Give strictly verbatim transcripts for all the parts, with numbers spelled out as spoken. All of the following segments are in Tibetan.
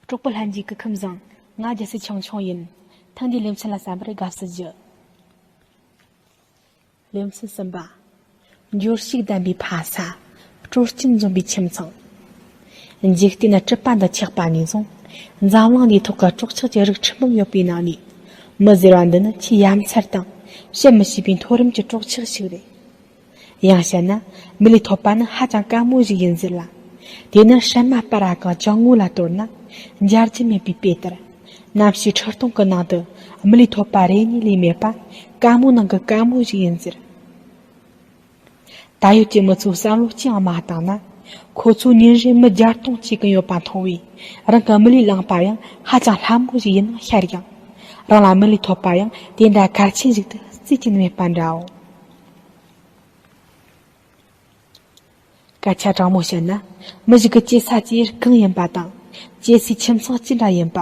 གྲོགས་པོ་ལྷན་རྒྱས་ཀྱི་ཁམས་བཟང་། ང་རྒྱལ་སྲས་ཆུང་ཆུང་ཡིན། ཐེངས་འདིའི་ལེ་ཚན་ལ་གསན་པར་དགའ་བསུ་ཞུ། ལེ་ཚན་གསུམ་པ། འབྱོར་ཕྱུག་ལྡན་པའི་ཕ་ས། སྤྲོ་སྐྱིད་འཛོམས་པའི་ཁྱིམ་ཚང་། འཇིག་རྟེན་གྲུབ་པ་འདི་ཆགས་པ་ནས་བཟུང་། འཛམ་གླིང་འདིའི་ཐོག་གི་སྲོག་ཆགས་ཀྱི་རིགས་ཁྲི་འབུམ་ཡོད་པའི་ནང་ནས། མི་ཟེར་བ་འདི་ནི་ཆེས་ཡ་མཚར་དང་། བཤད་མི་ཤེས་པའི་མཐོ་རིམ་གྱི་སྲོག་ཆགས་ཤིག་རེད། ཡང་བཤད་ན། མི་ལུས་ཐོབ་པ་ནི་ཧ་ཅང་དཀའ་མོ་ཞིག་ཡིན་ཟེར་ལ། དེ་ནི་སྲན་མ་སྤར་བ་གང་ཅང་ངོ་ལ་གཏོར་ན། འབྱར་རྒྱུ་མེད་པའི་དཔེ་ལྟར། གནམ་གཤིས་ཁྲི་སྟོང་གི་ནང་དུ། མི་ལུས་ཐོབ་པ་རེ་གཉིས་ལས་མེད་པ། དཀའ་མོ་ནང་གི་དཀའ་མོ་ཞིག་ཡིན་ཟེར། ད་ཡོད་ཀྱི་མི་ཚོས་བསམ་བློ་ཅི་ཡང་མ་བཏང་ན། ཁོ་ཚོས་ཉིན་རེར་མི་བརྒྱ་སྟོང་སྐྱེ་གི་ཡོད་པ་མཐོང་བས། རང་གི་མི་ལུས་བླངས་པ་ཡང་ཧ་ཅང་སླ་མོ་ཞིག་ཡིན་ནོ་ཤར་ཡང་། རང་ལ་མི་ལུས་ཐོབ་པ་ཡང་དེ་འདྲ་གལ་ཆེན་ཞིག་ཏུ་བརྩི་གི་མེད་པ་འདྲའོ། སྐད་ཆ་དྲང་མོ་བཤད་ན། མི་ཞིག་གི་སྐྱེས་ས་སྐྱེས་ཡུལ་གང་ཡིན་པ་དང་། སྐྱེས་སའི་ཁྱིམ་ཚང་ཅི་འདྲ་ཡིན་པ།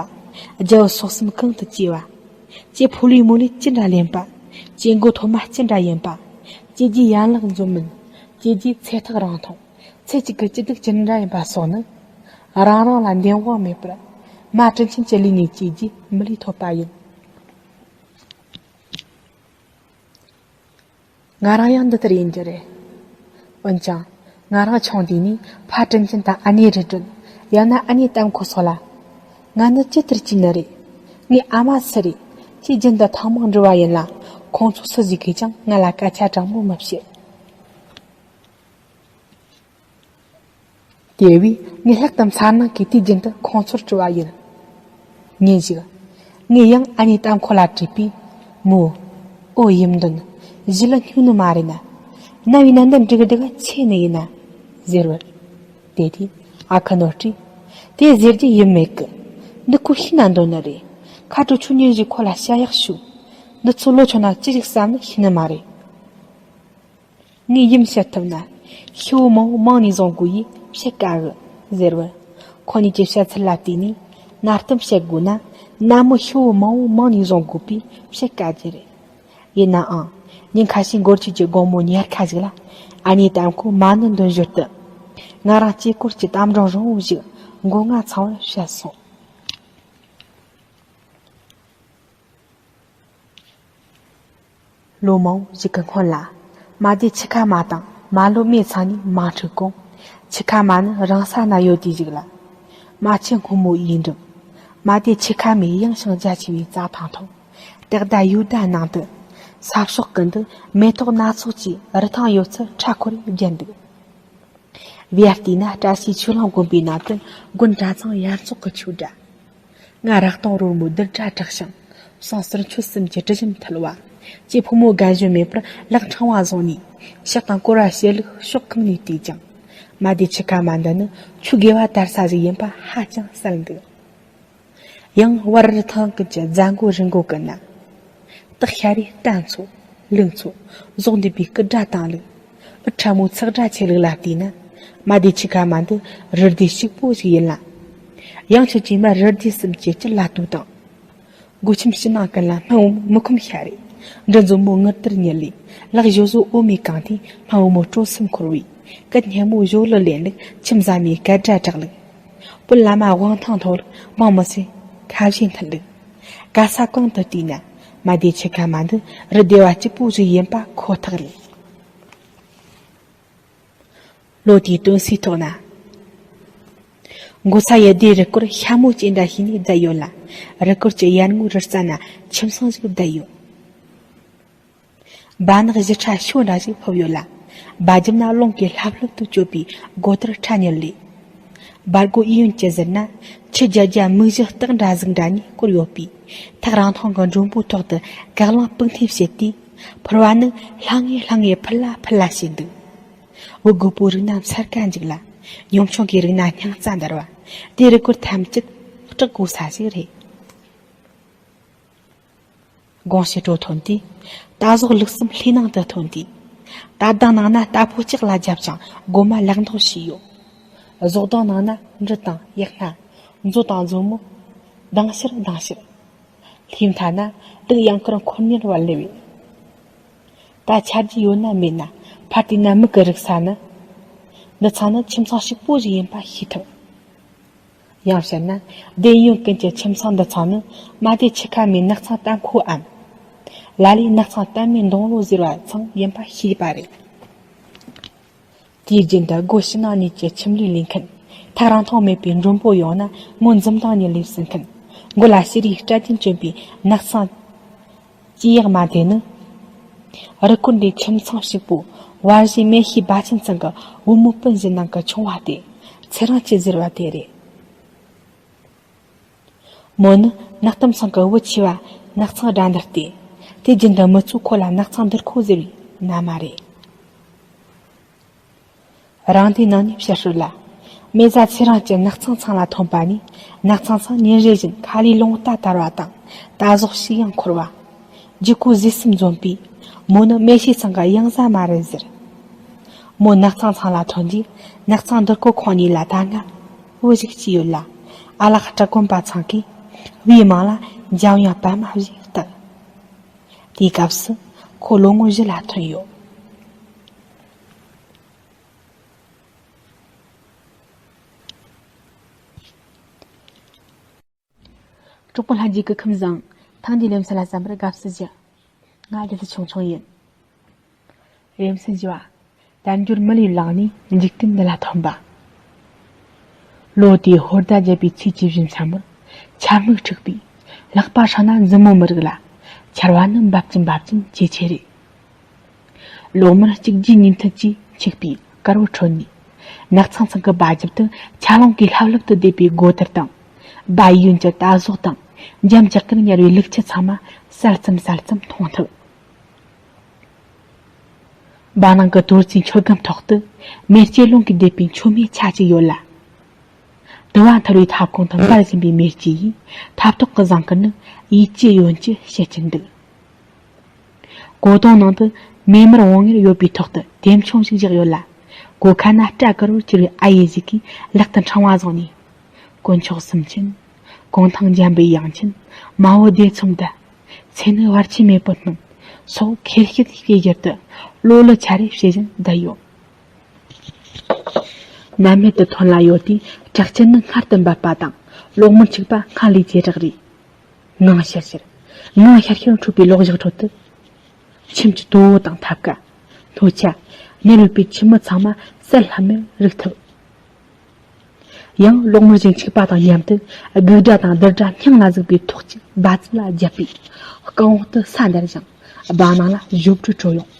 རྒྱལ་པོ་སོག་གསུམ་གང་དུ་སྐྱེས་པ། སྐྱེས་ཕོ་ལུས་མོ་ལུས་ཅི་འདྲ་ལེན་པ། སྐྱེས་འགོ་ཐོག་མ་ཅི་འདྲ་ཡིན་པ། སྐྱེས་རྗེས་ཡན་ལག་འཛོམས་མིན། སྐྱེས་རྗེས་ཚེ་ཐག་རིང་ཐུང་། ཚེ་གཅིག་གི་སྐྱིད་སྡུག་ཅི་འདྲ་ཡིན་པ་སོགས་ནི། རང་རང་ལ་འདེམས་དབང་མེད་པར། མ་དྲིན་ཆེན་གྱི་ལུས་ནས་སྐྱེས་རྗེས་མི་ལུས་ཐོབ་པ་ཡིན། ང་རང་ཡང་འདི་ལྟར་ཡིན་རྒྱུ་རེད། འོན་ཀྱང་། ང་རང་ཆུང་དུས་ནས་ཕ་དྲིན་ཆེན་དང་ཨ་ནེ་རི་སྒྲོན། ཡང་ན་ཨ་ནེ་དམ་ཁོ་སོགས་ལ། ང་ནི་ཇི་ལྟར་སྐྱེས་ནི་རེད། ངའི་ཨ་མ་སུ་རེད། ཅེས་རྒྱུན་དུ་ཐེངས་མང་འདྲི་བ་ཡིན་ལ། ཁོང་ཚོ་སུ་ཞིག་གིས་ཀྱང་ང་ལ་སྐད་ཆ་དྲང་མོ་མི་བཤད། དེ་བས་ངས་ལྷག་ཏུ་མཚར་སྣང་གིས་དུས་རྒྱུན་དུ་ཁོང་ཚོར་དྲི་བ་ཡིན། ཉིན་ཞིག་ངས་ཡང་ཨ་ནེ་དམ་ཁོ་ལ་དྲིས་པས། མོས། ཨོ་ཡིན་འདོད། གཞི་ལ་སྨྱོ་ནི་མ་རེད་ན། རྣ་བའི་ནང་དུ་འགྲིག་འགྲིག་ཆེ་ནི་ཡིན་ན། ཟེར་བར། དེ་དུས་ཨ་ཁུ་ནོར་བཀྲས། དེ་ཟེར་རྒྱུ་ཡིན་མེད་གི། འདི་ཁོ་ཤེས་ན་འདོད་ནི་རེད། ཁ་དྲོ་ཆུ་ཉིན་ཞིག་ཁོ་ལ་བཤད་ཡག་ཞུ། འདི་ཚོ་ལོ་ཆུང་ན་ཅི་ཞིག་བསམ་ནི་ཤེས་ནི་མ་རེད། ངས་ཡུམ་བཤད་ཐུབ་ན། ཤི་བོ་མང་བོ་མང་ནས་བཟུང་དགོས་ཡིས་བཤད་དཀའ་གི། ཟེར་བར། ཁོ་གཉིས་ཀྱི་བཤད་ཚུལ་ལ་བལྟས་ནས། གནའ་གཏམ་བཤད་དགོས་ན། གནའ་མི་ཤི་བོ་མང་བོ་མང་ནས་བཟུང་དགོས་པས་བཤད་དཀའ་རྒྱུ་རེད། ཡིན་ནའང་། ཉིན་ཁ་ཤས་འགོར་རྗེས་ཀྱི་དགོང་མོ་ཉལ་ཁ་ཞིག་ལ། ཨ་ནེ་དམ་ཁོས་མ་ཎི་འདོན་ཞོར་དུ། ང་རང་སྐྱེས་སྐོར་གྱི་གཏམ་སྒྲུང་རིང་བོ་ཞིག་མགོ་རྔ་ཚང་བར་བཤད་སོང་། ལོ་མང་བོ་ཞིག་གི་སྔོན་ལ། མ་སྡེ་ཆུ་ཁ་མ་དང་མ་ལོ་སྨད་ཚང་གཉིས་མ་འཁྲུག་གོང་། ཆུ་ཁ་མ་ནི་རང་ས་ན་ཡོད་དུས་ཤིག་ལ། རྨ་ཆུ་སྔོན་མོ་ཡིན་འགྲུབ། མ་སྡེ་ཆུ་ཁ་མའི་ཡངས་ཤིང་རྒྱ་ཆེ་བའི་རྩྭ་ཐང་ཐོག། སྟག་མདའ་ཡོས་མདའ་ནང་དུ། ས་ཕྱོགས་ཀུན་ཏུ་མེ་ཏོག་སྣ་ཚོགས་ཀྱི་རི་ཐང་ཡོད་ཚད་ཁྲ་འཁོར་བརྒྱན་འདུག། བར་དེ་ན་བཀྲ་ཤིས་ཆོས་གླིང་དགོན་པའི་ནང་དུ་དགོན་གྲྭ་ཚང་ཡར་འཛུགས་ཀྱི་ཆོས་སྒྲ། ང་ར་སྟོང་རོལ་མོའི་རྡུལ་སྒྲ་གྲགས་ཤིང་། བསང་གསུར་མཆོད་གསུམ་གྱི་དྲི་ཞིམ་འཐུལ་བ། སྐྱེས་ཕོ་མོ་རྒན་གཞོན་མེད་པར་ལག་ཕྲེང་བ་བཟུང་ནས། ཕྱག་དང་སྐོར་བ་བྱེད་ལུགས་ཕྱོགས་གང་ནས་བལྟས་ཀྱང་། མ་སྡེ་ཆུ་ཁ་མ་འདི་ནི་ཆོས་དགེ་བ་དར་ས་ཞིག་ཡིན་པ་ཧ་ཅང་གསལ་འདུག། ཡང་བར་རི་ཐང་ཀུན་གྱི་རྫ་མགོ་རི་མགོ་ཀུན་ན། སྟག་ཤ་རའི་རྟ་མཚོ། ལུག་མཚོ། ཟོག་འདེབས་པའི་སྐུ་དགྲ་དང་ལུག། འུ་ཕྲ་མོའི་ཚག་སྒྲ་ཆེ་ལུགས་ལ་བལྟས་ན། མ་སྡེ་ཆུ་ཁ་མ་འདི་རི་སྡེ་ཕྱུག་པོ་ཞིག་ཡིན་ལ། ཡང་ཁྱོད་ཀྱིས་མ་རི་སྡེ་གསུམ་གྱི་དཀྱིལ་ལ་ལྟོས་དང་། སྒོ་ཁྱིམ་ཕྱི་ནང་ཀུན་ལ་སྨན་བུ་མོ་མི་ཁོམ་ཤ་རེ། འབྲུ་མཛོ་མོ་ངུར་ལྟར་ཉིལ་ལེ། ལག་བཞོ་བཟོ་འོ་མའི་གང་དེ་སྨན་བུ་མོ་སྤྲོ་སེམས་འཁོལ་བས། སྐད་སྙན་མོ་བཞོ་ལུ་ལེན་ལུགས། ཁྱིམ་བཟའ་མའི་སྐད་སྒྲ་གྲགས་ལུགས། སྤུན་ལ་མ་དབང་ཐང་མཐོ་ལུགས། འབངས་མི་སེར་ཁ་བཞེས་མཐུན་ལུགས། ག་ས་གང་དུ་བལྟས་ན་མ་སྡེ་ཆུ་ཁ་མ་འདི་རི་སྡེ་བ་སྐྱིད་པོ་ཞིག་ཡིན་པ་ཁོ་ཐག་རེད། ལོ་དེའི་སྟོན་སའི་ཐོག་ན། མགོ་ས་ཡི་སྡེ་རི་སྐོར་ཤ་མོ་ཅན་འདྲ་ཞིག་ནས་བསྡད་ཡོད་ལ། རི་སྐོར་གྱི་ཡར་ངོའི་རི་རྩ་ན་ཁྱིམ་ཚང་ཞིག་བསྡད་ཡོད། སྦྲ་ནག་བཞི་ཁྲ་ཤོ་འདྲ་ཞིག་ཕུབ་ཡོད་ལ། སྦྲ་རྒྱབ་ན་རླུང་གིས་ལྷབ་ལྷུབ་ཏུ་གཅོད་པའི་སྒོ་དར་ཁྲ་ཉིལ་ལེ། སྦྲ་སྒོ་གཡས་གཡོན་གྱི་ཟུར་ན། ཆུ་རྒྱ་རྒྱ་མིག་བཞི་སྟག་འདྲ་གཟིག་འདྲ་གཉིས་བསྐོར་ཡོད་པས། ཐག་རིང་ཐུང་གི་མགྲོན་པོའི་ཐོག་ཏུ་གག་རླངས་སྤུག་འཐེན་བྱེད་དུས། ཕུར་བ་ནི་ལྷང་ངེ་ལྷང་ངེ་ཕུར་ལ་ཕུར་ལ་བྱེད་འདུག། འུ་རྒོད་པོ་རིག་ན་མཚར་དགའ་འཇིགས་ལ། ཉམ་ཆུང་གི་རིག་ན་སྙིང་རྩ་འདར་བ། དེ་རི་སྐོར་ཐམས་ཅད་སྐྲག་དགོས་ས་ཞིག་རེད། དགོང་ཞིག་དྲོ་ཐོན་དུས། རྟ་ཟོག་ལུག་གསུམ་ལྷའི་ནང་དུ་ཐོན་དུས། རྟ་དང་ནང་ན་རྟ་ཕོ་ལྕགས་ལ་བརྒྱབ་ཅིང་སྒོ་མ་ལག་འདོགས་བྱས་ཡོད། ཟོག་དང་ནང་ན་འབྲུ་དང་གཡག་སྣ། མཛོ་དང་མཛོ་མོ། སྡང་ཤར་སྡང་ཤར། ལྷའི་མཐའ་ན་ལུག་གཡང་འཁོར་འཁོར་ཉལ་བ་ལེ་བས། ད་ཆ་རྒྱུས་ཡོད་ན་མེད་ན་ཕར་བལྟས་ན་མིག་གིས་རིག་ས་ནི། འདི་ཚང་ནི་ཁྱིམ་ཚང་ཕྱུག་པོ་ཞིག་ཡིན་པ་ཤེས་ཐུབ། ཡང་བཤད་ན། བདེན་ཡོད་ཀུན་གྱི་ཁྱིམ་ཚང་འདི་ཚང་ནི་མ་སྡེ་ཆུ་ཁ་མའི་ནགས་ཚང་ལྟ་མཁོའམ། ལ་ལས་ནགས་ཚང་ལྟ་མའི་མདུང་ལོ་ཟེར་བ་ཚང་ཡིན་པ་ཤེས་པ་རེད། དུས་རྒྱུན་དུ་སྒོ་ཕྱི་ནང་གཉིས་ཀྱི་ཁྱིམ་ལས་ལས་མཁན། ཐག་རིང་ཐུང་མེད་པའི་མགྲོན་པོ་ཡོང་ན་ངོ་འཛུམ་མདངས་ནས་ལས་ཟིན་མཁན། མགོ་ལ་ཤེས་རིག་སྐྲ་དཀྱིལ་གྱོན་པའི་ནགས་ཚང་སྐྱེས་ཡག་མ་དེ་ནི། རི་ཀོན་འདྲའི་ཁྱིམ་ཚང་ཕྱུག་པོ་བར་བཞིན་མེ་ཤི་སྦ་ཆེན་ཚང་གི་བུ་མོ་སྤུན་བཞི་ནང་གི་ཆུང་བ་སྟེ། ཚེ་རིང་སྐྱིད་ཟེར་བ་དེ་རེད། མོ་ནི་ནགས་གཏམ་ཚང་གི་བུ་ཆེ་བ་ནགས་ཚང་དགྲ་འདུལ་ཏེ། དུས་རྒྱུན་དུ་མི་ཚོས་ཁོ་ལ་ནགས་ཚང་འདུལ་ཁོ་ཟེར་བའི་མནའ་མ་རེད། རང་སྡེའི་ནང་ནས་བཤད་སྲོལ་ལ། མེ་བཟའ་ཚེ་རིང་སྐྱིད་ནགས་ཚང་ཚང་ལ་ཐོན་པ་ནས་ནགས་ཚང་ཚང་ཉིན་རེ་བཞིན་ཁ་ལས་རླུང་རྟ་དར་བ་དང་རྟ་ཟོག་ཞིག་ཡང་འཁོར་བ། རྒྱུ་སྐོར་ཟས་གསུམ་འཛོམས་པས་མོ་ནི་མེ་ཤི་ཚང་གི་གཡང་གཟའ་མ་རེད་ཟེར། མོ་ནགས་ཚང་ཚང་ལ་ཐོན་རྗེས་ནགས་ཚང་འདུལ་ཁོ་ཁོང་གཉིས་ལ་ད་སྔ་བུ་ཞིག་སྐྱེས་ཡོད་ལ། ཨ་ལགས་སྤྲུལ་སྐུ་པ་ཚང་གིས་བུའི་མིང་ལ་འཇམ་དབྱངས་པདྨ་ཞེས་བཏགས། དེའི་སྐབས་སུ་ཁོ་ལོ་ངོ་བཞི་ལ་ཐོན་ཡོད། གྲོགས་པོ་ལྷན་རྒྱས་ཀྱི་ཁམས་བཟང་། ཐེངས་འདིའི་ལེ་ཚན་ལ་གསན་པར་དགའ་བསུ་ཞུ། ང་རྒྱལ་སྲས་ཆུང་ཆུང་ཡིན། ལེ་ཚན་བཞི་བ། དལ་འབྱོར་མི་ལུས་བླངས་ནས་འཇིག་རྟེན་འདི་ལ་ཐོན་པ། ལོ་དེའི་ཧོར་ཟླ་བརྒྱད་པའི་ཚེས་བཅུ་བཞི་མཚན་མོར་ཆར་སྨུག་འཁྲིགས་པས། ལྷགས་པ་ཧྲ་ན་མཛུབ་མོ་མི་རིག་ལ། ཆར་བ་ནི་འབབ་ཀྱིན་འབབ་ཀྱིན་ཇེ་ཆེ་རེད། གློག་དམར་གཅིག་རྗེས་གཉིས་མཐུད་ཀྱིས་འཁྱུག་པའི་དཀར་པོ་ཁྲོད་ནས། ནགས་ཚང་ཚང་གི་སྦ་རྒྱབ་ཏུ་ཆར་རླུང་གིས་ལྷབ་ལྷུབ་ཏུ་བདས་པའི་སྒོ་དར་དང་། སྦ་ཡི་ཡོན་གྱི་རྟ་ཟོག་དང་། འཇམ་ཅག་གེར་ཉར་བའི་ལུག་ཁྱུ་ཚང་མ་གསལ་ཙམ་གསལ་ཙམ་མཐོང་ཐུབ། སྦ་ནང་གི་དོར་རྩིའི་མཆོད་སྒམ་ཐོག་ཏུ་མེ་ལྕེ་རླུང་གིས་བདས་པའི་མཆོད་མེ་ཆ་གཅིག་ཡོད་ལ། དུ་བ་འཐོར་བའི་ཐབ་ཁུང་དུ་འབར་བཞིན་པའི་མེ་ལྕེ་ཡིས་ཐབ་ཐོག་གི་ཟངས་དཀར་ནི་ཡིད་ཀྱི་ཡོན་གྱིས་བྱེད་ཀྱིན་འདུག། གོ་དོང་ནང་དུ་མེ་དམར་བོང་ངེར་ཡོད་པའི་ཐོག་ཏུ་དེམ་ཆུང་ཞིག་བཞག་ཡོད་ལ། སྒོ་ཁ་ན་སྐྲ་དཀར་བོར་གྱུར་བའི་ཨ་ཡེ་ཞིག་གིས་ལག་ཏུ་ཕྲེང་བ་བཟུང་ནས། དཀོན་མཆོག་གསུམ་མཁྱེན། གུང་ཐང་འཇམ་པའི་དབྱངས་མཁྱེན། མ་འོ་བདེ་མཚུངས་ལྡན། ཚེ་ནི་བར་ཆད་མེད་པར་སྣང་། སོགས་ཁེར་བཤད་ཀྱི་ཡུལ་དུ་ལོ་ལོ་ཆ་རེ་བྱེད་བཞིན་བསྡད་ཡོད། ནམ་མེད་དུ་ཐོན་ལ་ཡོད་དུས་དྲག་ཆེན་ནི་སྔར་དུ་འབབ་པ་དང་གློག་དམར་འཁྱུག་པ་སྔར་ལས་ཇེ་དྲག་རེད། ངང་ཤར་ཤར། ངང་ཤར་ཤར་འཕྲོས་པའི་ལོག་བཞག་ཁྲོད་དུ། ཁྱིམ་གྱི་དོ་བོ་དང་ཐབ་ཀ། སྣོད་ཆ། ནད་ཡོད་པའི་ཁྱིམ་མི་ཚང་མ་གསལ་ལྷམ་མེར་རིག་ཐུབ། ཡང་གློག་དམར་ཞིག་འཁྱུག་པ་དང་མཉམ་དུ་སྒུག་སྒྲ་དང་རྡུལ་སྒྲ་སྙིང་ལ་ཟུག་པའི་ཐོག་གཅིག་སྦ་ཚུགས་ལ་བརྒྱབ་པས་རྐང་འོག་ཏུ་ས་འདར་ཞིང་སྦ་ནང་ལ་གཞོབ་དྲུ་དྲོ་ཡོང་།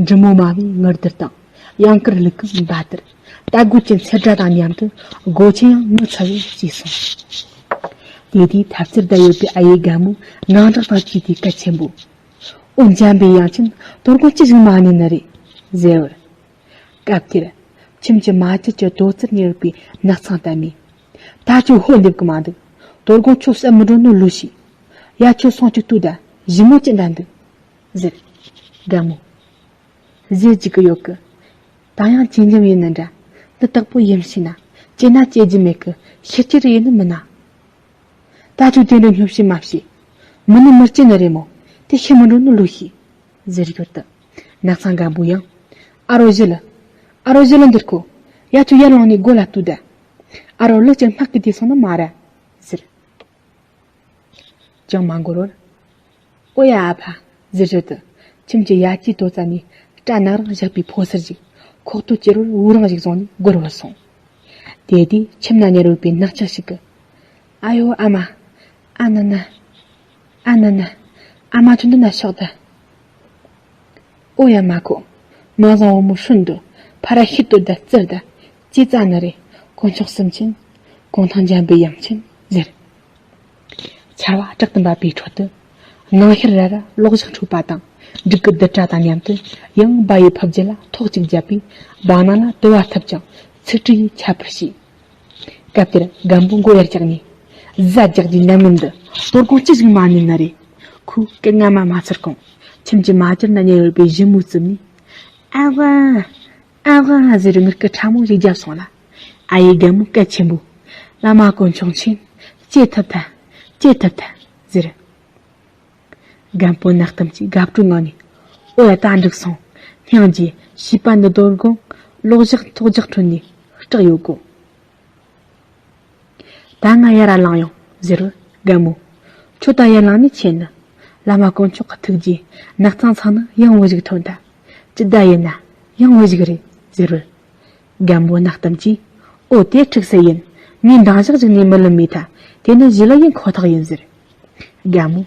འབྲི་མོ་དམའ་བའི་ངུར་སྡུད་དང་གཡང་དཀར་ལུག་གི་འབའ་སྡུད། རྟ་རྒོད་ཀྱི་འཚེར་སྒྲ་དང་མཉམ་དུ་སྒོ་ཆེན་ཡང་ངུ་ཚ་བས་བཅས་སོང་། དེ་དུས་ཐབ་ཚུར་བསྡད་ཡོད་པའི་ཨ་ཡེ་རྒན་མོས་ངང་སྒྲགས་དང་བཅས་ཏེ་སྐད་ཆེན་པོས། ཨོ་འཇམ་པའི་དབྱངས་ཅན། དོ་དགོང་ཅི་ཞིག་མ་ནུས་ནི་རེད། ཟེར་བར། སྐབས་དེར། ཁྱིམ་གྱི་མ་ཅིག་གི་དོ་ཚུར་ཉེ་བའི་ནགས་ཚང་ལྟ་མས། ད་ཁྱོད་ཧོལ་འདེབས་གི་མ་འདུག། དོ་དགོང་ཁྱོད་བསད་མི་འགྲོ་ནོ་ལོས་ཤེས། ཡ་ཁྱོད་སོང་ཅིག་ལྟོས་ད། ཞི་མོ་ཅི་འདྲ་འདུག། ཟེར། རྒན་མོ། ཟེར་ཅིག་གི་ཡོད་གི། ད་ཡང་ཇི་འཇམ་ཡིན་ནི་འདྲ། འདི་དག་པོ་ཡིན་ཤེས་ན། ཅི་ན་ཅི་རྒྱུ་མེད་གི། ཤི་རྒྱུ་རེད་ཡིན་ནི་མིན་ན། ད་ཁྱོད་དེ་འདྲ་སྙོབ་བྱེད་མ་བྱེད། མི་ནི་མི་སྐྱེ་ནི་རེད་མོ། དེ་ཤི་མི་འགྲོ་ནི་ལོས་ཤེས། ཟེར་ཡོད་དུ། ནགས་ཚང་རྒན་པོ་ཡང་། ཨ་རོ་ཞི་ལི། ཨ་རོ་ཞི་ལི་འདིར་ཁོ། ཡ་ཁྱོད་ཡར་ལངས་ནས་སྒོ་ལ་ལྟོས་ད། ཨ་རོ་ལི་ཅིག་སྨག་གིས་དེད་སོང་ནི་མ་རེད། ཟེར། ཅང་མ་འགོར་བར། ཨོ་ཡ་ཨ་ཕ། ཟེར་ཞོར་དུ། ཁྱིམ་གྱི་ཡ་གྱལ་དོ་རྩ་ནས་སྐྲ་ནག་རིང་བཞག་པའི་ཕོ་གསར་ཞིག་ཁོག་ཏུ་བཅེར་བར་འུར་རང་ཞིག་བཟུང་ནས་སྒོར་བུད་སོང་། དེ་དུས་ཁྱིམ་ན་ཉལ་ཡོད་པའི་ནག་ཅག་ཞིག་གིས། ཨ་ཡོ་ཨ་མ། ཨ་ན་ན། ཨ་ན་ན། ཨ་མ་ཁྱོད་འདི་ན་ཤོག་ད། ཨོ་ཡ་མ་ཁོ། མ་བཟང་བུ་མོ་ཤུན་དུ་ཕ་ར་ཤི་དོ་ད་བཙིར་ད་ཅི་ཙ་ན་རེ། དཀོན་མཆོག་གསུམ་མཁྱེན། གུང་ཐང་འཇམ་པའི་དབྱངས་མཁྱེན་ཟེར། ཆར་བ་དྲག་ཏུ་འབབ་པའི་ཁྲོད་དུ། ངང་ཤར་ར་ར་གློག་ཞགས་འཕྲོས་པ་དང་འབྲུག་གི་རྡུལ་སྒྲ་དང་མཉམ་དུ་ཡང་སྦ་ཡི་ཕབ་རྒྱུ་ལ་ཐོག་གཅིག་བརྒྱབ་པས་སྦ་ནང་ལ་དུ་བ་འཐིབས་ཀྱང་ཚིག་དྲི་ཡིས་ཁྱབ་པར་བྱས། སྐབས་དེར་རྒན་པོ་མགོ་ཡར་བཀྱགས་ནས། གཟའ་རྒྱག་རྒྱུའི་ནམ་ངན་འདི། དོ་དགོང་ཅི་ཞིག་མ་ནུས་ནི་རེད། ཁོས་སྐད་སྔ་མ་མ་ཚར་གོང་། ཁྱིམ་གྱི་མ་གྱུར་ན་ཉལ་ཡོད་པའི་ཞི་མོའི་རྩིབ་ནས། ཨ་ཝ། ཨ་ཝ་ཟེར་ངུ་སྐད་ཕྲ་མོ་ཞིག་བརྒྱབ་སོང་ལ། ཨ་ཡེ་རྒན་མོས་སྐད་ཆེན་པོས། བླ་མ་དཀོན་མཆོག་མཁྱེན། སྐྱེ་ཐུབ་ཐལ། སྐྱེ་ཐུབ་ཐལ། ཟེར། རྒན་པོ་ནག་གཏམ་གྱིས་དགའ་སྤྲོའི་ངང་ནས། ཨོ་ཡ་ད་འགྲིག་སོང་། སྙིང་རྗེ་བྱིས་པ་འདི་དོ་དགོང་གློག་ཞགས་ཐོག་རྒྱག་ཁྲོད་ནས་སྐྲག་ཡོད་གོ། ད་ང་ཡར་ར་ལངས་ཡོང་ཟེར་བར། རྒན་མོ། ཁྱོད་ད་ཡར་ལངས་ནས་ཆི་ཡིན་ནི། བླ་མ་དཀོན་མཆོག་གི་ཐུགས་རྗེས་ནགས་ཚང་ཚང་ནི་ཡང་བུ་ཞིག་ཐོན་ཐལ། ཅི་ད་ཡིན་ན་ཡང་བུ་ཞིག་རེད་ཟེར་བར། རྒན་མོ་ནག་གཏམ་གྱིས། ཨོ་དེ་འགྲིག་ས་ཡིན། ངས་འདང་ཞག་ཅིག་ནས་རྨི་ལམ་རྨིས་ཐལ། དེ་ནི་གཞི་ལ་ཡིན་ཁོ་ཐག་ཡིན་ཟེར། རྒན་མོ།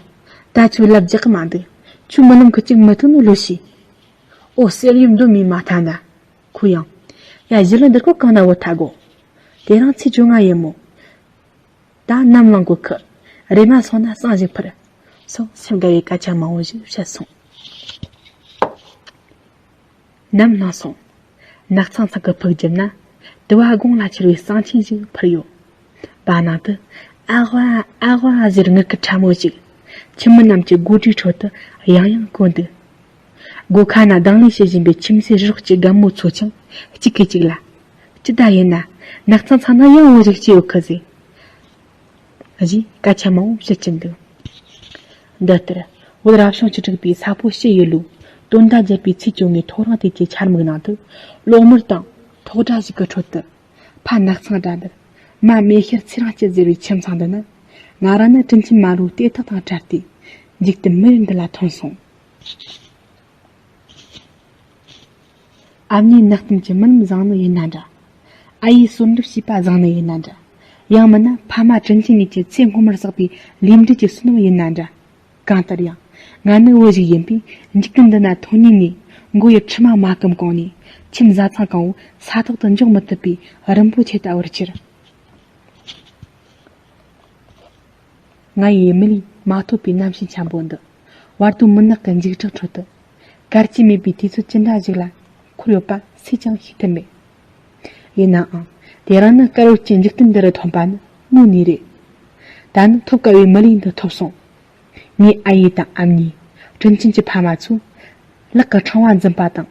ད་ཁྱོད་ལབ་རྒྱག་གི་མ་འདུག་ཁྱོད་རྨི་ལམ་གི་ཅིག་མི་ཐུབ་ནོ་ལོས་ཤེས། ཨོ་གསེར་ཡུམ་འདོན་མི་མ་ཐལ་ན། ཁོ་ཡང་། ཡ་གཞི་ལ་འདིར་ཁོ་གང་ན་བུད་ཐལ་གོ། དེ་རིང་ཚེས་བཅོ་ལྔ་ཡིན་མོ། ད་ནམ་ལངས་དགོས་ཁི། རེམ་མ་སོང་ན་བསང་ཞིག་ཕུལ། སོང་སེམས་དགའ་བའི་སྐད་ཆ་མང་བོ་ཞིག་བཤད་སོང་། ནམ་ལངས་སོང་། ནགས་ཚང་ཚང་གི་ཕུག་རྒྱབ་ན། དུ་བ་དགུང་ལ་འཕྱུར་བའི་བསང་ཆེན་ཞིག་ཕུལ་ཡོད། བར་སྣང་དུ། ཨ་ཝ་ཨ་ཝ་ཟེར་ངུ་སྐད་ཕྲ་མོ་ཞིག་ཁྱིམ་མི་རྣམས་ཀྱི་སྒོ་དྲིའི་ཁྲོད་དུ་ཡང་ཡང་གོ་འདུག་སྒོ་ཁ་ན་དང་ལེན་བྱེད་བཞིན་པའི་ཁྱིམ་མཚེས་རོགས་ཀྱི་རྒན་མོ་ཚོ་ཆང་གཅིག་གིས་གཅིག་ལ། ཅི་ད་ཡིན་ན། ནགས་ཚང་ཚང་ན་ཡང་བུ་ཞིག་སྐྱེས་ཡོད་ཁི་ཟེར། ཞེས་སྐད་ཆ་མང་བོ་བཤད་ཀྱིན་འདུག་འདི་ལྟར་བོད་རབ་བྱུང་བཅུ་དྲུག་པའི་ས་ཕོ་ཕྱི་ཡུལ་ལུ། སྟོན་ཟླ་བརྒྱད་པའི་ཚེས་བཅོ་ལྔའི་ཐོ་རངས་དུས་ཀྱི་འཆར་སྨུག་ནང་དུ། གློག་དམར་དང་ཐོག་སྒྲ་ཞིག་གི་ཁྲོད་དུ། ཕ་ནགས་ཚང་འདྲ་འདིར། མ་མེ་ཤེལ་ཚེ་རིང་སྐྱིད་ཟེར་བའི་ཁྱིམ་ཚང་འདི་ན། ང་རང་ནི་དྲིན་ཆེན་མ་ལོའི་ལྟེ་ཐག་དང་བྲལ་ཏེ། འཇིག་རྟེན་མི་ཡུལ་འདི་ལ་ཐོན་སོང་། ཨ་མྱེས་ནག་གཏམ་གྱི་རྨི་ལམ་བཟང་ནི་ཡིན་ན་འདྲ། ཨ་ཡེས་གསོལ་འདེབས་བྱས་པ་བཟང་ནི་ཡིན་ན་འདྲ། ཡང་མིན་ན་ཕ་མ་དྲིན་ཆེན་གཉིས་ཀྱི་ཚེ་སྔོན་མར་བསགས་པའི་ལས་འབྲས་ཀྱི་བསོད་ནམས་ཡིན་ན་འདྲ། གང་ལྟར་ཡང་། ང་ནི་བུ་ཞིག་ཡིན་པས་འཇིག་རྟེན་འདི་ན་ཐོན་ནས་ནས་མགོ་ཡི་ཕྲེང་བ་མ་སྐམ་གོང་ནས་ཁྱིམ་བཟའ་ཚང་གང་བོ་ས་ཐོག་ཏུ་འཇོག་མི་ཐུབ་པའི་རིན་པོ་ཆེ་ལྟ་བུར་གྱུར། ང་ཡི་མི་ལུས་མ་ཐོབ་པའི་རྣམ་ཤེས་འཁྱམ་པོ་འདི། བར་དོ་མུན་ནག་གི་འཇིགས་སྐྲག་ཁྲོད་དུ། གར་གྱིས་མེད་པའི་དུས་ཚོད་ཅི་འདྲ་ཞིག་ལ་འཁོར་ཡོད་པ་སུས་ཀྱང་ཤེས་ཐུབ་མེད། ཡིན་ནའང་། དེ་རིང་ནི་དཀར་འོད་ཀྱི་འཇིག་རྟེན་འདི་རུ་ཐོན་པ་ནི་དངོས་གནས་རེད། ད་ནི་ཐོབ་དཀའ་བའི་མི་ལུས་འདི་ཐོབ་སོང་། ངའི་ཨ་ཡེ་དང་ཨ་མྱེས། དྲིན་ཆེན་གྱི་ཕ་མ་ཚོས། ལག་གི་ཕྲེང་བ་འཛིན་པ་དང་།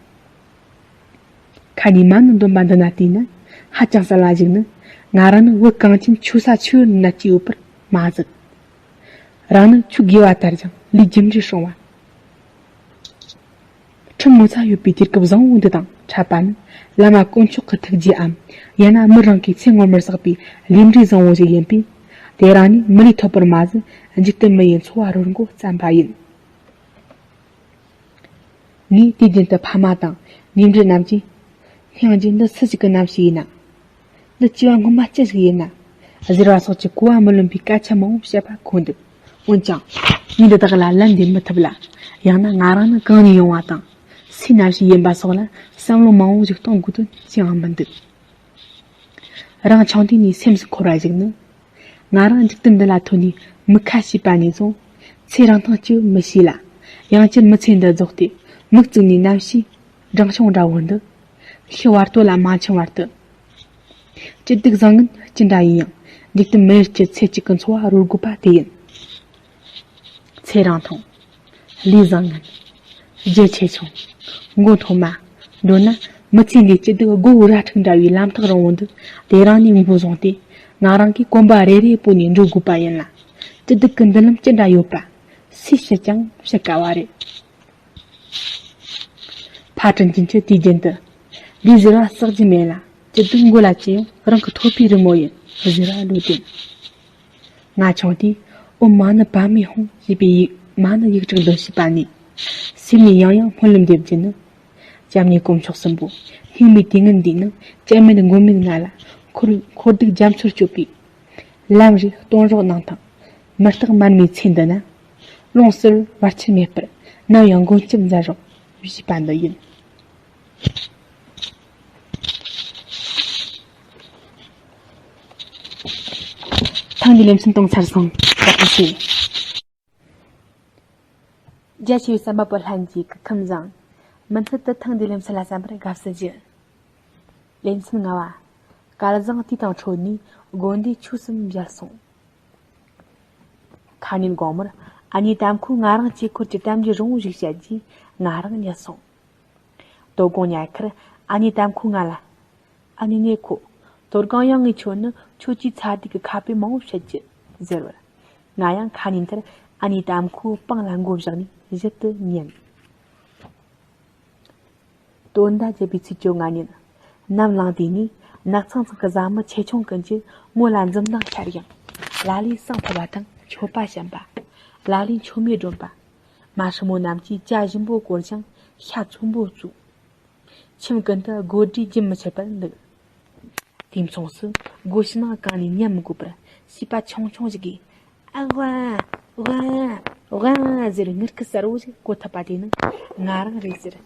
ཁ་ནས་མ་ཎི་འདོན་པ་འདི་ན་བལྟས་ན། ཧ་ཅང་གསལ་ལ་གཞིགས་ན། ང་རང་ནི་བོད་གངས་ཅན་ཆོས་ས་ཆོས་ཡུལ་ན་སྐྱེས་ཡོད་པར་མ་ཟད། རང་ནི་ཆོས་དགེ་བ་དར་ཞིང་ལས་རྒྱུ་འབྲས་སྲུང་བ། ཁྲིམས་ངོ་ཚ་ཡོད་པའི་དུས་སྐབས་བཟང་བོ་འདི་དང་འཕྲད་པ་ནི། བླ་མ་དཀོན་མཆོག་གི་ཐུགས་རྗེའམ། ཡང་ན་མི་རང་གིས་ཚེ་སྔོན་མར་བསགས་པའི་ལས་འབྲས་བཟང་བོ་ཞིག་ཡིན་པས། དེ་རིང་ནས་མི་ལུས་ཐོབ་པར་མ་ཟད། འཇིག་རྟེན་མི་ཡི་འཚོ་བ་རོལ་མགོ་བརྩམས་པ་ཡིན། ངས་དུས་རྒྱུན་དུ་ཕ་མ་དང་ཉེ་འབྲེལ་རྣམས་ཀྱིས། སྙིང་རྗེ་འདི་སུ་ཞིག་གི་རྣམ་ཤེས་ཡིན་ན། འདི་སྐྱེ་བ་སྔོན་མ་ཅི་ཞིག་ཡིན་ན། ཟེར་བ་སོགས་ཀྱི་གོ་བ་མི་ལོན་པའི་སྐད་ཆ་མང་བོ་བཤད་པ་གོ་འདུག་འོན་ཀྱང་། ངས་འདི་དག་ལ་ལན་འདེབས་མི་ཐུབ་ལ། ཡང་ན་ང་རང་ནི་གང་ནས་ཡོང་བ་དང་། སུའི་རྣམ་ཤེས་ཡིན་པ་སོགས་ལ་བསམ་བློ་མང་བོ་ཞིག་གཏོང་དགོས་དོན་ཅི་ཡང་མི་འདུག་རང་ཆུང་དུས་ནས་སེམས་སུ་འཁོར་བ་ཞིག་ནི། ང་རང་འཇིག་རྟེན་འདི་ལ་ཐོན་ནས་མི་ཁ་ཤས་པ་ནས་བཟུང་། ཚེ་རིང་ཐང་ཅི་མི་ཤེས་ལ། ཡང་བསྐྱར་མི་ཚེ་འདི་རྫོགས་ཏེ་མིག་བཙུམ་ནས་རྣམ་ཤེས་སྦྲང་ཆུང་འདྲ་བོ་འདི། ཤི་བར་དོ་ལ་མ་འཆིང་བར་དུ། སྐྱིད་སྡུག་བཟང་ངན་ཅི་འདྲ་ཡིན་ཡང་། འཇིག་རྟེན་མི་ཡུལ་གྱི་ཚེ་གཅིག་གི་འཚོ་བ་རོལ་དགོས་པ་དེ་ཡིན། ཚེ་རིང་ཐང་། ལས་བཟང་ངན། རྒྱུ་ཆེ་ཆུང་། མགོ་མཐོ་དམའ། མདོར་ན་མི་ཚེ་འདིའི་སྐྱིད་སྡུག་སྒོ་བོའི་ར་ཕྲུག་འདྲ་བའི་ལམ་ཐག་རིང་བོ་འདི་དེ་རིང་ནས་འགོ་བཟུང་སྟེ། ང་རང་གིས་གོམ་པ་རེ་རེ་སྤོས་ནས་འགྲོ་དགོས་པ་ཡིན་ལ། སྐྱིད་སྡུག་གི་མདུན་ལམ་ཅི་འདྲ་ཡོད་པ་སུས་བཤད་ཀྱང་བཤད་དཀའ་བ་རེད། ཕ་དྲིན་ཅན་གྱིས་དུས་རྒྱུན་དུ། ལས་ཟེར་བ་བསགས་རྒྱུ་མེད་ལ། སྐྱིད་སྡུག་མགོ་ལ་ཅི་ཡོང་རང་གི་ཐོད་པའི་རི་མོ་ཡིན་ཟེར་བ་བློ་ལྡན། ང་ཆུང་དུས་ཨོཾ་མ་ཎི་པདྨེ་ཧཱུྃ་ཞེས་པའི་ཡིག་མ་ཎི་ཡིག་དྲུག་འདོན་བྱས་པ་ནས། སེམས་ནས་ཡང་ཡང་སྨོན་ལམ་འདེབས་རྒྱུ་ནི། སྐྱབས་གནས་དཀོན་མཆོག་གསུམ་པོ། སྙིགས་མའི་དུས་ངན་འདིའི་ནང་སྐྱབས་མེད་མགོན་མེད་ང་ལ་འཁོར་འཁོར་སྡུག་རྒྱ་མཚོར་སྐྱོབ་པའི་ལམ་རིགས་སྟོན་རོགས་གནང་དང་། མི་རྟག་མར་མེའི་ཚེ་འདི་ན། ལོངས་སུ་བར་ཆད་མེད་པར་ནམ་ཡང་མགོན་སྐྱབས་མཛད་རོགས་ཞེས་པ་འདི་ཡིན། ཐེངས་འདིའི་ལེ་ཚན་གཏོང་ཚར་སོང་། བཀའ་དྲིན་ཆེ། རྒྱ་ཆེ་བའི་བསམ་པ་པོ་ལྷན་རྒྱས་སྐུ་ཁམས་བཟང་། མུ་མཐུད་དུ་ཐེངས་འདིའི་ལེ་ཚན་ལ་གསན་པར་དགའ་བསུ་ཞུ། ལེ་ཚན་ལྔ་བ། སྐལ་བཟང་དུས་དང་འཕྲོད་ནས་དགོན་སྡེ་ཆོས་སུ་མཇལ་སོང་། ཁ་ཉིན་དགོང་མོར་ཨ་ནེ་དམ་ཁོས་ང་རང་ཆོས་འཁོར་གྱི་གཏམ་རྒྱུད་རིང་བོ་ཞིག་བཤད་རྗེས་ང་རང་ཉལ་སོང་། དོ་དགོང་ཉལ་ཁར་ཨ་ནེ་དམ་ཁོས་ང་ལ། ཨ་ནེ་ནེ་ཁོ། དོ་དགོང་ཡང་ངས་ཁྱོད་ནི་ཁྱོད་ཀྱི་ཚ་དུས་ཀྱི་ཁ་དཔེ་མང་བོ་བཤད་རྒྱུ་ཟེར་བར། ང་ཡང་ཁ་ཉིན་ལྟར་ཨ་ནེ་དམ་ཁོའི་པང་ལ་མགོ་བཞག་ནས་གཞལ་དུ་ཉན། སྟོན་ཟླ་བརྒྱད་པའི་ཚེས་བཅོ་ལྔ་ཉིན། ནམ་ལངས་དུས་ནས་ ནགས་ཚང་ཚང་གི་བཟའ་མི་ཆེ་ཆུང་ཀུན་གྱིས་ངོ་ལ་འཛུམ་མདངས་ཤར་ཡང་། ལ་ལས་བསང་ཕུད་པ་དང་མཆོད་པ་བཤམས་པ། ལ་ལས་མཆོད་མེ་སྒྲོན་པ། མ་སྲུ་མོ་རྣམས་ཀྱིས་ཇ་ཞིམ་པོ་བསྐོལ་ཞིང་ཤ་ཚོན་པོ་བཙོས། ཁྱིམ་ཀུན་ཏུ་དགོད་སྒྲའི་རྒྱུན་མི་ཆད་པར་འདུག་དེ་མཚུངས་སུ་སྒོ་ཕྱི་ནང་གང་ནས་ཉན་མི་དགོས་པར་བྱིས་པ་ཆུང་ཆུང་ཞིག་གིས། ཨ་ཝ། ཝ། ཝ་ཟེར་ངུ་སྐད་གསལ་བོ་ཞིག་གོ་ཐུབ་པ་དེ་ནི་ང་རང་རེད་ཟེར།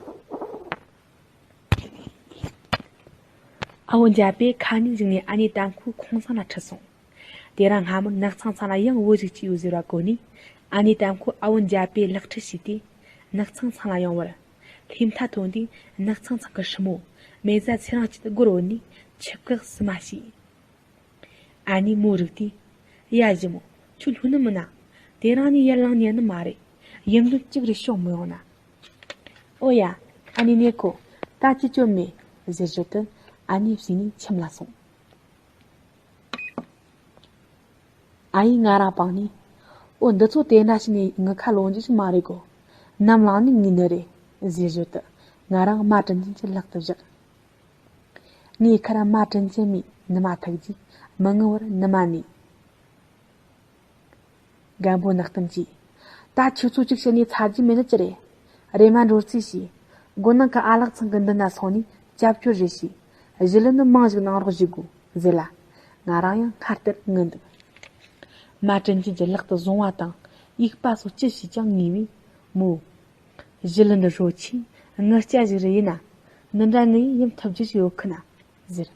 ཨ་བོ་འཇའ་པེ་ཁ་ཉིན་ཞིག་ནས་ཨ་ནེ་དམ་ཁོའི་ཁོང་ཚང་ལ་ཁྲིད་སོང་། དེ་རིང་སྔ་མོར་ནགས་ཚང་ཚང་ལ་ཡང་བུ་ཞིག་སྐྱེས་ཡོད་ཟེར་བ་གོ་ནས། ཨ་ནེ་དམ་ཁོས་ཨ་བོ་འཇའ་པེ་ལག་ཁྲིད་བྱས་ཏེ། ནགས་ཚང་ཚང་ལ་ཡོང་བར། ལྷས་མཐའ་ཐོན་དུས་ནགས་ཚང་ཚང་གི་སྲུ་མོ་མེ་བཟའ་ཚེ་རིང་སྐྱིད་སྒོར་བུད་ནས་ཆུ་བཀག་སི་མ་བྱས། ཨ་ནེ་མོ་རིག་དུས། ཡ་ཞི་མོ། ཁྱོད་ལྷོད་ནི་མིན་ན། དེ་རིང་ནས་ཡར་ལངས་ཉན་ནི་མ་རེད། ཡིན་དོན་གཅིག་རེ་ཤོག་མི་ཡོང་ན། ཨོ་ཡ། ཨ་ནེ་ནེ་ཁོ། ད་ཅི་སྐྱོན་མེད། ཟེར་ཞོར་དུ་ཨ་ནེ་བྱས་ནས་ཁྱིམ་ལ་སོང་། ཨ་ཡེ་ང་རང་པང་ནས། ཨོ་འདི་ཚོ་དེ་འདྲ་བྱས་ནས་ངི་ཁ་ལོག་རྒྱུ་ཞིག་མ་རེད་གོ། ནམ་ལངས་ནས་ངུས་ནི་རེད། ཟེར་ཞོར་དུ་ང་རང་མ་དྲིན་ཅན་གྱི་ལག་ཏུ་བཞག་ངའི་ཁར་མ་དྲིན་ཅན་མའི་ནུ་མ་ཐུག་རྗེས་མི་ངུ་བར་ནུ་མ་ནས། རྒན་པོ་ནག་གཏམ་གྱིས། ད་ཁྱོད་ཚོ་གཅིག་བྱས་ནས་ཚར་རྒྱུ་མེད་ནི་ཅི་རེད། རེམ་མ་འགྲོ་རྩིས་བྱོས། སྒོ་ནང་གི་ཨ་ལགས་ཚང་གི་མདུན་ན་སོང་ནས་སྐྱབས་བཅོལ་རེ་བྱོས། གཞི་ལི་ནི་མང་ཞིག་གནང་རོགས་ཞུ་དགོས་ཟེར་ལ། ང་རང་ཡང་སྔར་ལྟར་ངུ་འདུག་མ་དྲིན་ཅན་གྱི་ལག་ཏུ་བཟུང་བ་དང་འུག་པ་སོགས་ཅི་བྱས་ཀྱང་ངུས་པས། མོ། གཞི་ལི་འདི་རོ་ཆེ་ངུ་སྐྱ་ཞིག་རེད། ཡིན་ན་འདི་འདྲ་ངུས་ཡིད་ཐུབ་རྒྱུ་ཞིག་ཡོད་ཁི་ན་ཟེར།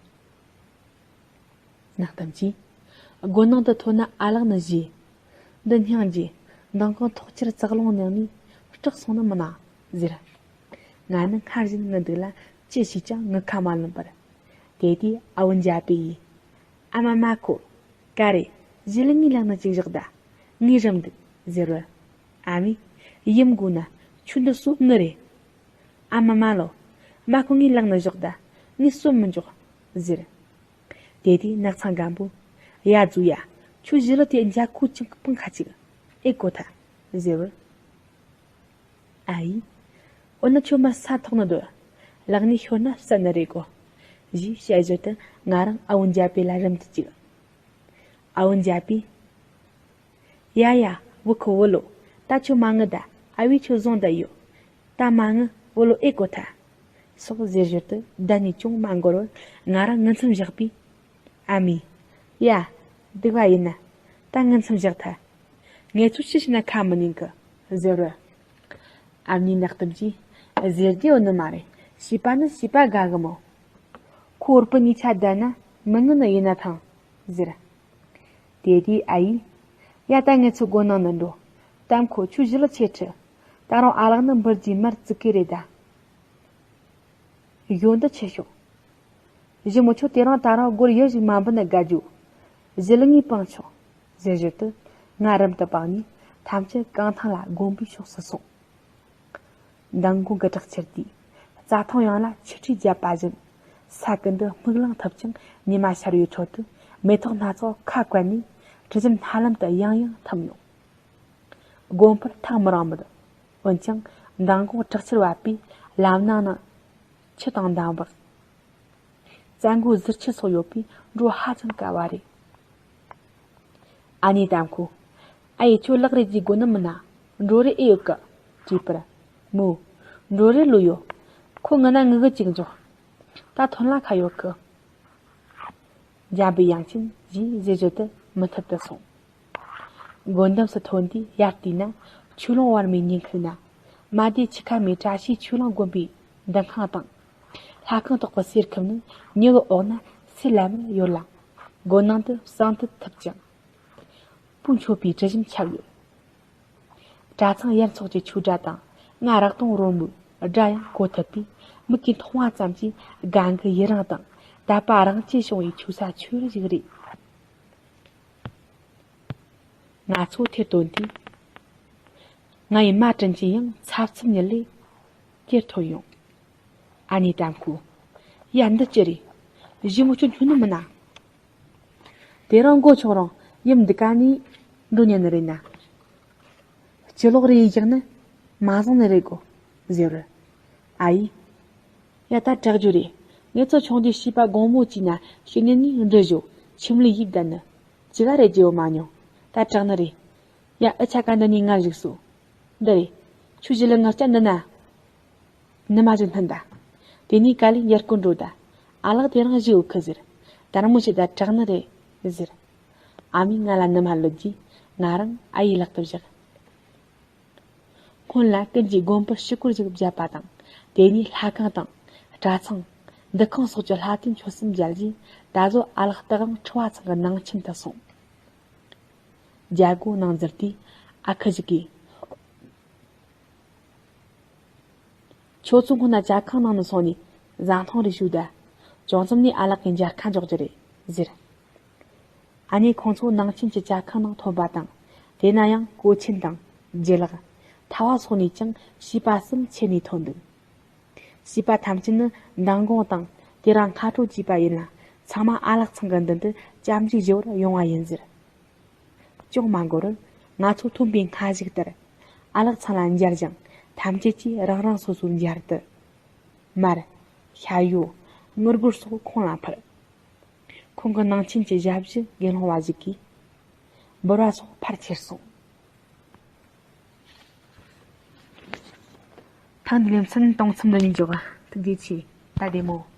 ནག་གཏམ་གྱིས། སྒོ་ནང་དུ་ཐོན་ན་ཨ་ལགས་ནི་བཞེས། འདི་སྙིང་རྗེ། མདང་དགོང་ཐོག་ཁྱེར་ཙག་ལུང་ནང་ནས་སྐྲག་སོང་ནི་མིན་ན་ཟེར། ང་ནི་སྔར་བཞིན་ངུ་འདུག་ལ་ཅི་བྱས་ཀྱང་ངུ་ཁ་མ་ལོན་པར། དེ་དུས་ཨ་བོ་འཇའ་པེ་ཡིས། ཨ་མ་མ་ཁོ། ག་རེ། གཞི་ལི་ངའི་ལག་ན་ཅིག་བཞག་ད། ངས་རམ་འདུག་ཟེར་བར། ཨ་མས། ཡིན་དགོས་ན། ཁྱོད་འདི་སོ་ནི་རེད། ཨ་མ་མ་ལོ། མ་ཁོ་ངའི་ལག་ན་བཞག་ད། ངས་སོ་མི་འཇོག་ཟེར། དེ་དུས་ནགས་ཚང་སྒམ་པོས། ཡ་རྫུ་ཡ། ཁྱོད་གཞི་ལི་དེ་འཇའ་ཁུ་ཅིག་སྤང་ཁ་ཅིག་ཨེ་གོ་ཐལ་ཟེར་བར། ཨ་ཡིས། འོ་ན་ཁྱོད་མར་ས་ཐོག་ནས་སྡོད། ལག་ནས་ཤོར་ན་བསད་ནི་རེད་གོ། ཞེས་བཤད་བཞིན་དུ་ང་རང་ཨ་བོ་འཇའ་པེ་ལ་རམ་དུ་བཅུག་ཨ་བོ་འཇའ་པེས། ཡ་ཡ། བུ་ཁོ་བུ་ལོ། ད་ཁྱོད་མ་ངུ་ད། ཨ་བས་ཁྱོད་བཟུང་ད་ཡོད། ད་མ་ངུ་བུ་ལོ་ཨེ་གོ་ཐལ། སོགས་ཟེར་ཞོར་དུ་བདག་ཉིད་ཅུང་མ་འགོར་བར་ང་རང་ངུ་མཚམས་བཞག་པས། ཨ་མས། ཡ། སྡིག་པ་ཡིན་ན། ད་ངུ་མཚམས་བཞག་ཐལ། ངེད་ཚོ་ཅི་བྱས་ན་ཁ་མི་ཉན་གི་ཟེར་བར། ཨ་མྱེས་ནག་གཏམ་གྱིས། ཟེར་རྒྱུ་ཡོད་ནི་མ་རེད། བྱིས་པ་ནི་བྱིས་པ་དགའ་གི་མོ། ཁོ་བུ་སྤུན་གཉིས་ཆ་བསྡད་ན་མི་ངུ་ནི་ཡིན་ན་ཐང་ཟེར། དེ་དུས་ཨ་ཡིས། ཡ་ད་ངེད་ཚོ་སྒོ་ནང་ནས་འགྲོ། དམ་ཁོ་ཁྱོད་གཞི་ལི་ཆེ་ཁྲི། ད་རུང་ཨ་ལགས་ནི་འབུར་གྱི་མར་བཙུགས་ཀི་རེད་ད། གཞོན་དུ་ཆེ་ཤོག་གཞི་མོ་ཁྱོད་དེ་རིང་ད་རུང་སྒོར་ཡུར་ཞིག་མ་འབུད་ན་དགའ་རྒྱུ། གཞི་ལི་ངས་སྤང་ཆོག་ཟེར་ཞོར་དུ་ང་རམ་དུ་བབས་ནས་ཐམས་ཅད་རྐང་ཐང་ལ་དགོན་པའི་ཕྱོགས་སུ་སོང་། མདང་དགོང་གི་དྲག་ཆར་དུས་རྩྭ་ཐང་ཡོངས་ལ་ཆུ་ཁྲིས་བརྒྱབ་པ་བཞིན་ས་ཀུན་ཏུ་སྨུག་ལང་ཐིབས་ཀྱང་ཉི་མ་ཤར་བའི་ཁྲོད་དུ་མེ་ཏོག་སྣ་ཚོགས་ཁ་བཀལ་ནས་དྲི་ཞིམ་སྣ་ལམ་དུ་ཡང་ཡང་འཐིམ་ཡོང་། དགོན་པར་ཐག་མི་རིང་མོད། འོན་ཀྱང་མདང་དགོང་དྲག་ཆར་བབས་པས་ལམ་ནང་ན་ཆུ་དང་འདམ་བག་རྩྭ་མགོ་ཟུར་ཆུ་སོགས་ཡོད་པས་འགྲོ་ཧ་ཅང་དཀའ་བ་རེད། ཨ་ནེ་དམ་ཁོས། ཨ་ཡེ་ཁྱོད་ལག་རེ་རྒྱུག་དགོས་ནི་མིན་ན། འགྲོ་རེ་ཨེ་ཡོད་གི་དྲིས་པར། མོས། འགྲོ་རེ་ལོས་ཡོད། ཁོ་ངུ་ན་ངུ་གི་ཅིག་འཇོག་ད་ཐོན་ལ་ཁ་ཡོད་གི་འཇམ་པའི་དབྱངས་ཅན་ཞེས་བཞད་བཞད་དུ་མུ་མཐུད་དུ་སོང་། སྒོ་འདམས་སུ་ཐོན་དུས་ཡར་བལྟས་ན་ཆོས་ལུང་བར་མའི་ཉིན་ཁུག་ན། མ་སྡེ་ཆུ་ཁ་མའི་བཀྲ་ཤིས་ཆོས་གླིང་དགོན་པའི་འདུ་ཁང་དང་། ལྷ་ཁང་དོག་པའི་གསེར་ཁུབ་ནི་ཉི་འོད་འོག་ན་སེར་ལམ་མེར་ཡོད་ལ། སྒོ་ནང་དུ་བསང་དུད་ཐིབས་ཀྱང་། སྤོས་མཆོད་པའི་དྲི་ཞིམ་ཁྱབ་ཡོད། གྲྭ་ཚང་ཡར་ཚོགས་ཀྱི་ཆོས་སྒྲ་དང་རྔ་རག་དུང་རོལ་མོའི་སྒྲ་ཡང་གོ་ཐུབ་པས་མིག་གིས་མཐོང་བ་ཙམ་གྱིས་དགའ་མགུ་ཡི་རངས་དང་དད་པ་རང་བཅས་བྱུང་བའི་ཆོས་ས་ཆོས་རི་ཞིག་རེད། ང་ཚོ་ཐེར་འདོན་དུས། ང་ཡི་མ་དྲིན་ཅན་ཡང་ཚབ་ཚུབ་ཉིད་ལས་གྱེར་ཐོན་ཡོང་། ཨ་ནེ་དམ་ཁོས། ཡ་འདི་ཅི་རེད། གཞི་མོ་ཁྱོད་སྨྱོ་ནི་མིན་ན། དེ་རིང་མགོ་ཆོག་རང་ཡུམ་འདི་ག་ནས་འགྲོ་ཉན་ནི་རེད་ན། སྤྱི་ལོག་རེ་ཡིས་བཞག་ན་མ་བཟང་ནི་རེད་གོ་ཟེར་བར། ཨ་ཡིས། ཡ་ད་དྲག་རྒྱུ་རེད། ངེད་ཚོ་ཆུང་དུས་བྱིས་པ་དགོང་མོ་བྱས་ན་ཤི་ཉིན་ནས་འདྲི་ཞོ་ཁྱིམ་ལས་ཡིག་བསྡད་ནི། ཅི་ག་རེ་བརྗེ་བོ་མ་མྱོང་། ད་དྲག་ནི་རེད། ཡ་ཨི་ཆ་ག་འདི་ནས་ང་བཞུགས་སོ། འདི་རེད། ཁྱོད་ཞི་ལི་ངར་སྐྱ་འདི་ན། ནི་མ་ཞིག་སྨན་ད། དེ་ནས་ག་ལས་ཡར་སྐོར་འགྲོ་ད། ཨ་ལགས་དེ་རང་བཞི་འུ་ཁི་ཟེར། དར་མོ་ཞིག་ད་དྲག་ནི་རེད་ཟེར། ཨ་མས་ང་ལ་ནི་མ་ལོད་རྗེས་ང་རང་ཨ་ཡེ་ལག་ཏུ་བཞག་སྔོན་ལ་ཀུན་གྱིས་དགོན་པར་ཞུ་སྐུལ་ཞིག་བརྒྱབ་པ་དང་། དེ་ནས་ལྷ་ཁང་དང་། གྲྭ་ཚང་། འདུ་ཁང་སོགས་ཀྱི་ལྷ་རྟེན་ཆོད་གསུམ་མཇལ་རྗེས། ད་གཟོད་ཨ་ལགས་སྟག་དབང་ཁྲི་བ་ཚང་གི་ནང་ཆེན་དུ་སོང་། རྒྱལ་སྒོ་ནང་འཛུལ་དུས། ཨ་ཁུ་ཞིག་གིས། ཁྱོད་ཚོ་སྔོན་ན་ཇ་ཁང་ནང་ནས་སོང་ནས་བཟའ་འཐུང་རེ་ཞུས་ད། ཅུང་ཙམ་ནས་ཨ་ལགས་ཀྱི་མཇལ་ཁ་འཇོག་རྒྱུ་རེད་ཟེར། ཨ་ནེ་ཁོང་ཚོ་ནང་ཆེན་གྱི་ཇ་ཁང་ནང་ཐོན་པ་དང་། དེ་ན་ཡང་གོས་ཆེན་དང་། སྒྱེ་ལག་ཐ་བ་སོགས་ནས་ཀྱང་བྱིས་པ་གསུམ་ཁྱེར་ནས་ཐོན་འདུག་བྱིས་པ་ཐམས་ཅད་ནི་མདང་དགོང་དང་དེ་རིང་སྔ་དྲོ་བྱས་པ་ཡིན་ལ། ཚང་མ་ཨ་ལགས་ཚང་གི་མདུན་དུ་སྐྱབས་འཇུག་ཞུ་བར་ཡོང་བ་ཡིན་ཟེར། ཅུང་མ་འགོར་བར་ང་ཚོ་ཐོན་པའི་སྔ་གཞུག་ལྟར། ཨ་ལགས་ཚང་ལ་མཇལ་ཞིང་། ཐམས་ཅད་ཀྱིས་རང་རང་སོ་སོའི་མཇལ་དུ། མར། ཤ་ཡོ། དངུལ་སྒོར་སོགས་ཁོང་ལ་ཕུལ། ཁོང་གི་ནང་ཆེན་གྱི་ཞབས་ཕྱི་དགེ་སློང་བ་ཞིག་གིས། འབུལ་བ་སོགས་ཕར་ཁྱེར་སོང་། ཐེངས་འདིའི་ལེ་ཚན་གཏོང་མཚམས་འདི་ནས་འཇོག་ཐུགས་རྗེ་ཆེ། ད་བདེ་མོ།